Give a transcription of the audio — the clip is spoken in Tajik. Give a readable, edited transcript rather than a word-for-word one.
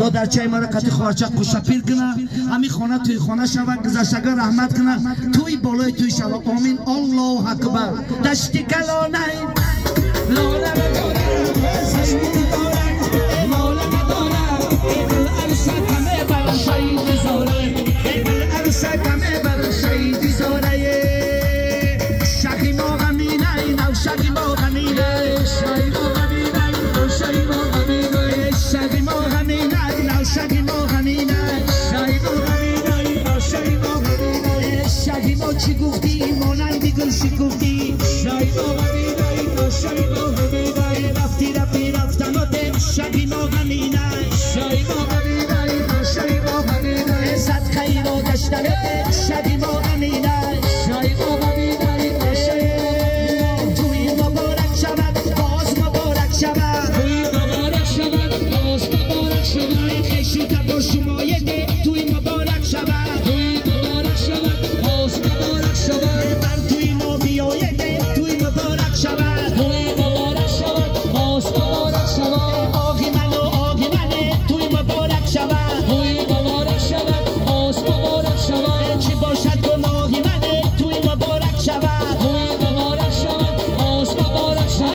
Модарчаи мара қати хоҳарча қушапир куна, ҳамин хона туи хона шава, гузаштага раҳмат куна, туи болои туй шава. Омин. Аллоҳу акбар. Дашти калонай лола چی گفتی؟ مانندی گل شکفتی، رفتی رفتی رفتنات شبی ما غمینه، صدقه را گشتنات شبی